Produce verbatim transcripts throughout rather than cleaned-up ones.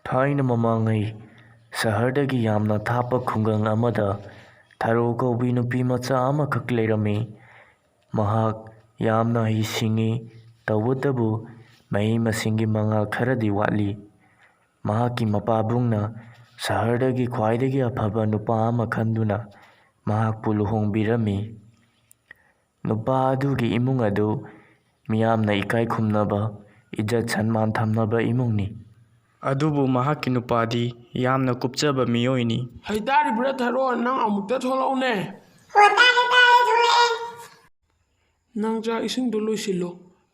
ꯊꯥꯏꯅ ꯃꯃꯥꯡꯉꯩ ꯁꯍꯔꯗꯒꯤ ꯌꯥꯝꯅ ꯊꯥꯞꯄ ꯈꯨꯡꯒꯪ ꯑꯃꯗ ꯊꯔꯣ ꯀꯧꯕꯤ ꯅꯨꯄꯤ ꯃꯆꯥ ꯑꯃꯈꯛ ꯂꯩꯔꯝꯃꯤ꯫ ꯃꯍꯥꯛ ꯌꯥꯝꯅ ꯍꯩꯁꯤꯡꯉꯤ, ꯇꯧꯕꯇꯕꯨ ꯃꯍꯩ ꯃꯁꯤꯡꯒꯤ ꯃꯉꯥꯜ ꯈꯔꯗꯤ ꯋꯥꯠꯂꯤ꯫ ꯃꯍꯥꯛꯀꯤ ꯃꯄꯥꯕꯨꯡꯅ ꯁꯍꯔꯗꯒꯤ ꯈ꯭ꯋꯥꯏꯗꯒꯤ ꯑꯐꯕ ꯅꯨꯄꯥ ꯑꯃ ꯈꯟꯗꯨꯅ ꯃꯍꯥꯛꯄꯨ ꯂꯨꯍꯣꯡꯕꯤꯔꯝꯃꯤ꯫ ꯅꯨꯄꯥ ꯑꯗꯨꯒꯤ ꯏꯃꯨꯡ ꯑꯗꯨ ꯃꯤꯌꯥꯝꯅ ꯏꯀꯥꯏ ꯈꯨꯝꯅꯕ, ꯏꯖꯠ ꯁꯟꯃꯥꯟ ꯊꯝꯅꯕ ꯏꯃꯨꯡꯅꯤ꯫ ꯑꯗꯨꯕꯨ ꯃꯍꯥꯛꯀꯤ ꯅꯨꯄꯥꯗꯤ ꯌꯥꯝꯅ ꯀꯨꯞꯆꯕ ꯃꯤꯑꯣꯏꯅꯤ꯫ ꯍꯩꯇꯥꯔꯤꯕ꯭ꯔꯥ ꯊꯔꯣ, ꯅꯪ ꯑꯃꯨꯛꯇ ꯊꯣꯛꯂꯛꯎꯅꯦ꯫ ꯍꯣ, ꯇꯥꯔꯦ, ꯇꯥꯔꯦ, ꯊꯣꯛꯂꯛꯑꯦ꯫ ꯅꯪ ꯆꯥꯛ ꯏꯁꯤꯡꯗꯣ ꯂꯣꯏꯁꯤꯜꯂꯣ,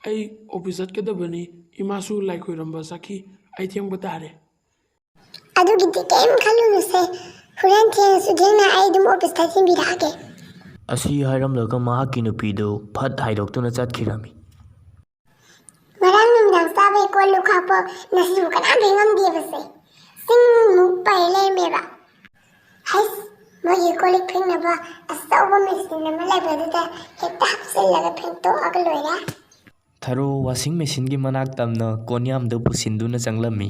ꯑꯩ ꯑꯣꯐꯤꯁ ꯆꯠꯀꯗꯕꯅꯤ꯫ ꯏꯃꯥꯁꯨ ꯂꯥꯏ ꯈꯣꯏꯔꯝꯕ ꯆꯠꯈꯤ, ꯑꯩ ꯊꯦꯡꯕ ꯇꯥꯔꯦ꯫ ꯑꯗꯨꯒꯤꯗꯤ ꯀꯩꯝ ꯈꯜꯂꯨꯅꯨꯁꯦ, ꯍꯣꯔꯦꯟ ꯊꯦꯡꯉꯁꯨ ꯊꯦꯡꯅ ꯑꯩ ꯑꯗꯨꯝ ꯑꯣꯐꯤꯁꯇ ꯊꯤꯟꯕꯤꯔꯛꯑꯒꯦ꯫ ꯑꯁꯤ ꯍꯥꯏꯔꯝꯂꯒ ꯃꯍꯥꯛꯀꯤ ꯅꯨꯄꯤꯗꯨ ꯐꯠ ꯍꯥꯏꯗꯣꯛꯇꯨꯅ ꯆꯠꯈꯤꯔꯝꯃꯤ꯫ ꯉꯔꯥꯡ ꯅꯨꯃꯤꯗꯥꯡ ꯆꯥꯕꯩ ꯀꯣꯜ ꯂꯨꯈꯥꯛꯄꯣ ꯉꯁꯤꯕꯨ ꯀꯅꯥꯝ ꯐꯦꯡꯉꯝꯗꯦꯕꯁꯦ, ꯆꯤꯡꯃꯨꯛ ꯄꯩ ꯂꯩꯔꯝꯃꯦꯕ꯫ ꯍꯩꯁ, ꯃꯣꯏꯒꯤ ꯀꯣꯜ ꯂꯤꯛ ꯐꯦꯡꯅꯕ ꯑꯆꯧꯕ ꯃꯦꯆꯤꯟ ꯑꯃ ꯂꯩꯕꯗꯨꯗ ꯍꯦꯛꯇ ꯍꯥꯞꯆꯤꯜꯂꯒ ꯐꯦꯡꯇꯣꯛꯑꯒ ꯂꯣꯏꯔꯦ꯫ ꯊꯔꯣ ꯋꯥꯁꯤꯡ ꯃꯦꯆꯤꯟꯒꯤ ꯃꯅꯥꯛ ꯇꯝꯅ ꯀꯣꯟꯌꯥꯝꯗꯨ ꯄꯨꯁꯤꯟꯗꯨꯅ ꯆꯪꯂꯝꯃꯤ꯫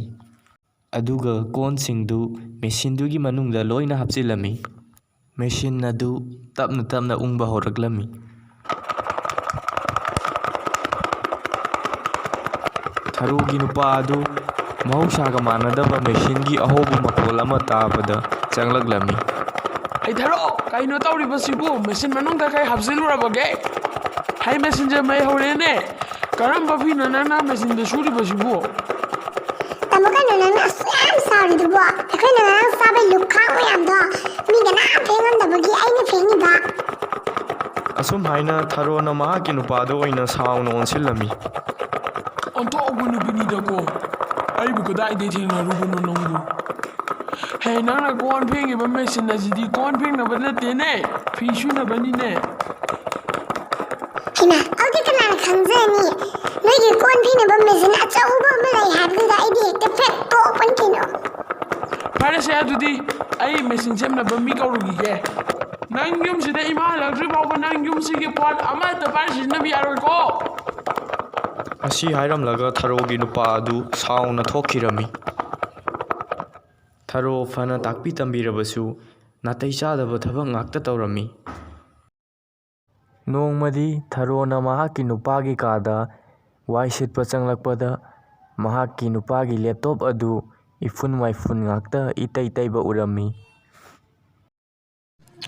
ꯑꯗꯨꯒ ꯀꯣꯟꯁꯤꯡꯗꯨ ꯃꯦꯆꯤꯟꯗꯨꯒꯤ ꯃꯅꯨꯡꯗ ꯂꯣꯏꯅ ꯍꯥꯞꯆꯤꯜꯂꯝꯃꯤ꯫ ꯃꯦꯆꯤꯟ ꯑꯗꯨ ꯇꯞꯅ ꯇꯞꯅ ꯎꯪꯕ ꯍꯧꯔꯛꯂꯝꯃꯤ꯫ ꯊꯔꯣꯒꯤ ꯅꯨꯄꯥ ꯑꯗꯨ ꯃꯍꯧꯁꯥꯒ ꯃꯥꯟꯅꯗꯕ ꯃꯦꯆꯤꯟꯒꯤ ꯑꯍꯧꯕ ꯃꯈꯣꯜ ꯑꯃ ꯇꯥꯕꯗ ꯆꯪꯂꯛꯂꯝꯃꯤ꯫ "ꯑꯩ ꯊꯔꯣ, ꯀꯩꯅꯣ ꯇꯧꯔꯤꯕꯁꯤꯕꯨ? ꯃꯦꯆꯤꯟ ꯃꯅꯨꯡꯗ ꯀꯩ ꯍꯥꯞꯆꯤꯜꯂꯨꯔꯕꯒꯦ? ꯍꯩ, ꯃꯦꯆꯤꯟꯁꯦ ꯃꯩ ꯍꯧꯔꯦꯅꯦ꯫ ꯀꯔꯝꯕ ꯐꯤꯅꯣ ꯅꯪꯅ ꯃꯦꯆꯤꯟꯗ ꯁꯨꯔꯤꯕꯁꯤꯕꯨ?" "ꯇꯥꯃꯣ, ꯀꯩꯅꯣ ꯅꯪꯅ ꯑꯁꯨꯛ ꯌꯥꯝ ꯁꯥꯎꯔꯤꯗꯨꯕꯣ? ꯑꯩꯈꯣꯏꯅ ꯉꯔꯥꯡ ꯆꯥꯕꯩ ꯂꯨꯈꯥꯛ ꯃꯌꯥꯝꯗꯣ ꯃꯤ ꯀꯅꯥꯝ ꯐꯦꯡꯉꯝꯗꯕꯒꯤ ꯑꯩꯅ ꯐꯦꯡꯉꯤꯕ꯫" ꯑꯁꯨꯝ ꯍꯥꯏꯅ ꯊꯔꯣꯅ ꯃꯍꯥꯛꯀꯤ ꯅꯨꯄꯥꯗ ꯑꯣꯏꯅ ꯁꯥꯎꯅ ꯑꯣꯟꯁꯤꯜꯂꯝꯃꯤ꯫ "ꯑꯣꯟꯊꯣꯛꯄ ꯅꯨꯄꯤꯅꯤꯗꯀꯣ, ꯑꯩꯕꯨ ꯀꯗꯥꯏꯗꯒꯤ ꯊꯦꯡꯅꯔꯨꯕꯅꯣ ꯅꯪꯕꯨ? ꯍꯦ, ꯅꯪꯅ ꯀꯣꯟ ꯐꯦꯡꯉꯤꯕ ꯃꯦꯆꯤꯟ ꯑꯁꯤꯗꯤ ꯀꯣꯟ ꯐꯦꯡꯅꯕ ꯅꯠꯇꯦꯅꯦ, ꯐꯤ ꯁꯨꯅꯕꯅꯤꯅꯦ꯫" "ꯍꯩꯃꯥ, ꯑꯗꯨꯗꯤ ꯀꯅꯥꯅ ꯈꯪꯖꯅꯤ? ꯅꯣꯏꯒꯤ ꯀꯣꯟ ꯐꯦꯡꯅꯕ ꯃꯦꯆꯤꯟ ꯑꯆꯧꯕ ꯑꯃ ꯂꯩ ꯍꯥꯏꯕꯗꯨꯗ ꯑꯩꯗꯤ ꯍꯦꯛꯇ ꯐꯦꯡꯇꯣꯛꯄꯅꯤ ꯀꯩꯅꯣ꯫" "ꯐꯔꯦꯁꯦ, ꯑꯗꯨꯗꯤ ꯑꯩ ꯃꯦꯆꯤꯟ ꯁꯦꯝꯅꯕ ꯃꯤ ꯀꯧꯔꯨꯈꯤꯒꯦ꯫ ꯅꯪ ꯌꯨꯝꯁꯤꯗ ꯏꯃꯥ ꯍꯜꯂꯛꯇ꯭ꯔꯤ ꯐꯥꯎꯕ ꯅꯪ ꯌꯨꯝꯁꯤꯒꯤ ꯄꯣꯠ ꯑꯃꯠꯇ ꯄꯥꯏꯔ ꯁꯤꯖꯤꯟꯅꯕ ꯌꯥꯔꯣꯏꯀꯣ꯫" ꯑꯁꯤ ꯍꯥꯏꯔꯝꯂꯒ ꯊꯔꯣꯒꯤ ꯅꯨꯄꯥ ꯑꯗꯨ ꯁꯥꯎꯅ ꯊꯣꯛꯈꯤꯔꯝꯃꯤ꯫ ꯊꯔꯣ ꯐꯅ ꯇꯥꯛꯄꯤ ꯇꯝꯕꯤꯔꯕꯁꯨ ꯅꯥꯇꯩ ꯆꯥꯗꯕ ꯊꯕꯛ ꯉꯥꯛꯇ ꯇꯧꯔꯝꯃꯤ꯫ ꯅꯣꯡꯃꯗꯤ ꯊꯔꯣꯅ ꯃꯍꯥꯛꯀꯤ ꯅꯨꯄꯥꯒꯤ ꯀꯥꯗ ꯋꯥꯏ ꯁꯤꯠꯄ ꯆꯪꯂꯛꯄꯗ ꯃꯍꯥꯛꯀꯤ ꯅꯨꯄꯥꯒꯤ ꯂꯦꯞꯇꯣꯞ ꯑꯗꯨ ꯏꯐꯨꯟ ꯋꯥꯏꯐꯨꯟ ꯉꯥꯛꯇ ꯏꯇꯩ ꯇꯩꯕ ꯎꯔꯝꯃꯤ꯫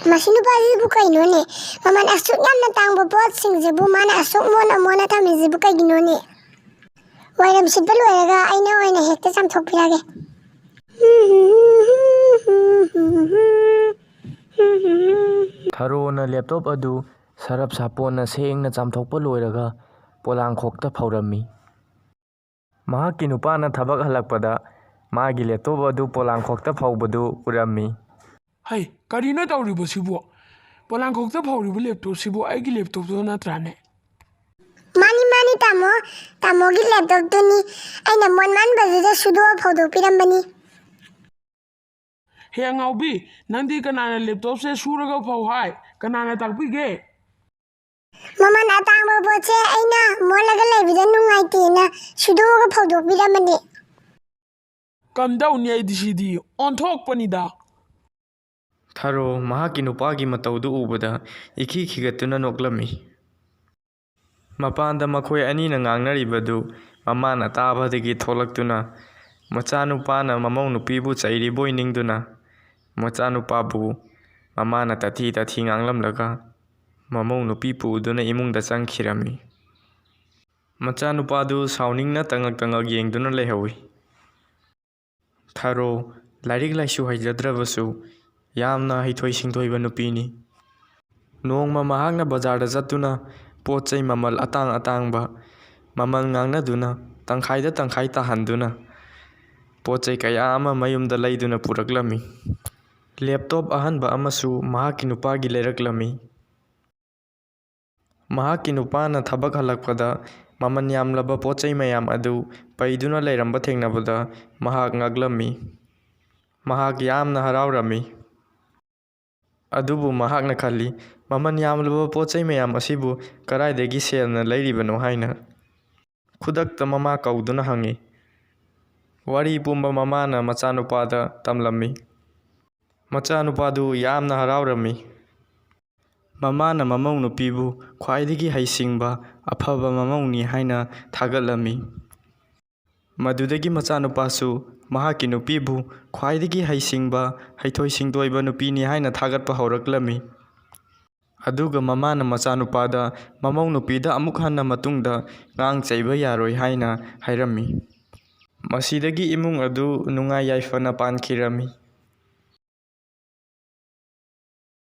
"ꯃꯁꯤ ꯅꯨꯄꯥꯁꯤꯕꯨ ꯀꯩꯅꯣꯅꯦ? ꯃꯃꯜ ꯑꯁꯨꯛ ꯌꯥꯝꯅ ꯇꯥꯡꯕ ꯄꯣꯠꯁꯤꯡꯁꯤꯕꯨ ꯃꯥꯅ ꯑꯁꯨꯛ ꯃꯣꯟꯅ ꯃꯣꯟꯅ ꯊꯝꯃꯤꯁꯤꯕꯨ ꯀꯩꯒꯤꯅꯣꯅꯦ? ꯋꯥꯏꯔꯝ ꯁꯤꯠꯄ ꯂꯣꯏꯔꯒ ꯑꯩꯅ ꯑꯣꯏꯅ ꯍꯦꯛꯇ ꯆꯥꯝꯊꯣꯛꯄꯤꯔꯒꯦ꯫" ꯊꯔꯣꯅ ꯂꯦꯞꯇꯣꯞ ꯑꯗꯨ ꯁꯔꯞ ꯁꯥꯄꯣꯟꯅ ꯁꯦꯡꯅ ꯆꯥꯝꯊꯣꯛꯄ ꯂꯣꯏꯔꯒ ꯄꯣꯂꯥꯡꯈꯣꯛꯇ ꯐꯧꯔꯝꯃꯤ꯫ ꯃꯍꯥꯛꯀꯤ ꯅꯨꯄꯥꯅ ꯊꯕꯛ ꯍꯜꯂꯛꯄꯗ ꯃꯥꯒꯤ ꯂꯦꯞꯇꯣꯞ ꯑꯗꯨ ꯄꯣꯂꯥꯡꯈꯣꯛꯇ ꯐꯧꯕꯗꯨ ꯎꯔꯝꯃꯤ꯫ "ꯍꯩ, ꯀꯔꯤꯅꯣ ꯇꯧꯔꯤꯕꯁꯤꯕꯨ? ꯄꯣꯂꯥꯡꯈꯣꯛꯇ ꯐꯧꯔꯤꯕ ꯂꯦꯞꯇꯣꯞꯁꯤꯕꯨ ꯑꯩꯒꯤ ꯂꯦꯞꯇꯣꯞꯇꯣ ꯅꯠꯇ꯭ꯔꯥꯅꯦ?" "ꯃꯥꯅꯤ, ꯃꯥꯅꯤ, ꯇꯥꯃꯣ꯫ ꯇꯥꯃꯣꯒꯤ ꯂꯦꯞꯇꯣꯞꯇꯨꯅꯤ꯫ ꯑꯩꯅ ꯃꯣꯟ ꯃꯥꯟꯕꯗꯨꯗ ꯁꯨꯗꯣꯛꯑ ꯐꯧꯗꯣꯛꯄꯤꯔꯝꯕꯅꯤ꯫" "ꯍꯦ ꯑꯉꯥꯎꯕꯤ, ꯅꯪꯗꯤ ꯀꯅꯥꯅ ꯂꯦꯞꯇꯣꯞꯁꯦ ꯁꯨꯔꯒ ꯐꯧ ꯍꯥꯏ? ꯀꯅꯥꯅ ꯇꯥꯛꯄꯤꯒꯦ?" "ꯃꯃꯜ ꯑꯇꯥꯡꯕ ꯄꯣꯠꯁꯦ ꯑꯩꯅ ꯃꯣꯜꯂꯒ ꯂꯩꯕꯗ ꯅꯨꯡꯉꯥꯏꯇꯦꯅ ꯁꯨꯗꯣꯛꯑꯒ ꯐꯧꯗꯣꯛꯄꯤꯔꯝꯕꯅꯦ꯫" "ꯀꯝꯗꯧꯅꯤ ꯑꯩꯗꯤ ꯁꯤꯗꯤ, ꯑꯣꯟꯊꯣꯛꯄꯅꯤꯗ!" ꯊꯔꯣ ꯃꯍꯥꯛꯀꯤ ꯅꯨꯄꯥꯒꯤ ꯃꯇꯧꯗꯨ ꯎꯕꯗ ꯏꯈꯤ ꯈꯤꯒꯠꯇꯨꯅ ꯅꯣꯛꯂꯝꯃꯤ꯫ ꯃꯄꯥꯟꯗ ꯃꯈꯣꯏ ꯑꯅꯤꯅ ꯉꯥꯡꯅꯔꯤꯕꯗꯨ ꯃꯃꯥꯅ ꯇꯥꯕꯗꯒꯤ ꯊꯣꯛꯂꯛꯇꯨꯅ, ꯃꯆꯥꯅꯨꯄꯥꯅ ꯃꯃꯧ ꯅꯨꯄꯤꯕꯨ ꯆꯩꯔꯤꯕꯣꯏ ꯅꯤꯡꯗꯨꯅ, ꯃꯆꯥꯅꯨꯄꯥꯕꯨ ꯃꯃꯥꯅ ꯇꯥꯊꯤ ꯇꯥꯊꯤ ꯉꯥꯡꯂꯝꯂꯒ, ꯃꯃꯧ ꯅꯨꯄꯤ ꯄꯨꯗꯨꯅ ꯏꯃꯨꯡꯗ ꯆꯪꯈꯤꯔꯝꯃꯤ꯫ ꯃꯆꯥꯅꯨꯄꯥꯗꯨ ꯁꯥꯎꯅꯤꯡꯅ ꯇꯉꯛ ꯇꯉꯛ ꯌꯦꯡꯗꯨꯅ ꯂꯩꯍꯧꯏ꯫ ꯊꯔꯣ ꯂꯥꯏꯔꯤꯛ ꯂꯥꯏꯁꯨ ꯍꯩꯖꯗ꯭ꯔꯕꯁꯨ ꯌꯥꯝꯅ ꯍꯩꯊꯣꯏ ꯁꯤꯡꯊꯣꯏꯕ ꯅꯨꯄꯤꯅꯤ꯫ ꯅꯣꯡꯃ ꯃꯍꯥꯛꯅ ꯕꯖꯥꯔꯗ ꯆꯠꯇꯨꯅ ꯄꯣꯠ ꯆꯩ ꯃꯃꯜ ꯑꯇꯥꯡ ꯑꯇꯥꯡꯕ ꯃꯃꯜ ꯉꯥꯡꯅꯗꯨꯅ ꯇꯪꯈꯥꯏꯗ ꯇꯪꯈꯥꯏ ꯇꯥꯍꯟꯗꯨꯅ ꯄꯣꯠ ꯆꯩ ꯀꯌꯥ ꯑꯃ ꯃꯌꯨꯝꯗ ꯂꯩꯗꯨꯅ ꯄꯨꯔꯛꯂꯝꯃꯤ꯫ ꯂꯦꯞꯇꯣꯞ ꯑꯍꯟꯕ ꯑꯃꯁꯨ ꯃꯍꯥꯛꯀꯤ ꯅꯨꯄꯥꯒꯤ ꯂꯩꯔꯛꯂꯝꯃꯤ꯫ ꯃꯍꯥꯛꯀꯤ ꯅꯨꯄꯥꯅ ꯊꯕꯛ ꯍꯜꯂꯛꯄꯗ ꯃꯃꯜ ꯌꯥꯝꯂꯕ ꯄꯣꯠ ꯆꯩ ꯃꯌꯥꯝ ꯑꯗꯨ ꯄꯩꯗꯨꯅ ꯂꯩꯔꯝꯕ ꯊꯦꯡꯅꯕꯗ ꯃꯍꯥꯛ ꯉꯛꯂꯝꯃꯤ꯫ ꯃꯍꯥꯛ ꯌꯥꯝꯅ ꯍꯔꯥꯎꯔꯝꯃꯤ꯫ ꯑꯗꯨꯕꯨ ꯃꯍꯥꯛꯅ ꯈꯜꯂꯤ, "ꯃꯃꯜ ꯌꯥꯝꯂꯕ ꯄꯣꯠ ꯆꯩ ꯃꯌꯥꯝ ꯑꯁꯤꯕꯨ ꯀꯗꯥꯏꯗꯒꯤ ꯁꯦꯜꯅ ꯂꯩꯔꯤꯕꯅꯣ?" ꯍꯥꯏꯅ꯫ ꯈꯨꯗꯛꯇ ꯃꯃꯥ ꯀꯧꯗꯨꯅ ꯍꯪꯉꯤ, ꯋꯥꯔꯤ ꯄꯨꯝꯕ ꯃꯃꯥꯅ ꯃꯆꯥꯅꯨꯄꯥꯗ ꯇꯝꯂꯝꯃꯤ꯫ ꯃꯆꯥꯅꯨꯄꯥꯗꯨ ꯌꯥꯝꯅ ꯍꯔꯥꯎꯔꯝꯃꯤ꯫ ꯃꯃꯥꯅ ꯃꯃꯧ ꯅꯨꯄꯤꯕꯨ ꯈ꯭ꯋꯥꯏꯗꯒꯤ ꯍꯩꯁꯤꯡꯕ, ꯑꯐꯕ ꯃꯃꯧꯅꯤ ꯍꯥꯏꯅ ꯊꯥꯒꯠꯂꯝꯃꯤ꯫ ꯃꯗꯨꯗꯒꯤ ꯃꯆꯥꯅꯨꯄꯥꯁꯨ ꯃꯍꯥꯛꯀꯤ ꯅꯨꯄꯤꯕꯨ ꯈ꯭ꯋꯥꯏꯗꯒꯤ ꯍꯩꯁꯤꯡꯕ, ꯍꯩꯊꯣꯏ ꯁꯤꯡꯊꯣꯏꯕ ꯅꯨꯄꯤꯅꯤ ꯍꯥꯏꯅ ꯊꯥꯒꯠꯄ ꯍꯧꯔꯛꯂꯝꯃꯤ꯫ ꯑꯗꯨꯒ ꯃꯃꯥꯅ ꯃꯆꯥꯅꯨꯄꯥꯗ ꯃꯃꯧ ꯅꯨꯄꯤꯗ ꯑꯃꯨꯛ ꯍꯟꯅ ꯃꯇꯨꯡꯗ ꯉꯥꯡ ꯆꯩꯕ ꯌꯥꯔꯣꯏ ꯍꯥꯏꯅ ꯍꯥꯏꯔꯝꯃꯤ꯫ ꯃꯁꯤꯗꯒꯤ ꯏꯃꯨꯡ ꯑꯗꯨ ꯅꯨꯡꯉꯥꯏ ꯌꯥꯏꯐꯅ ꯄꯥꯟꯈꯤꯔꯝꯃꯤ꯫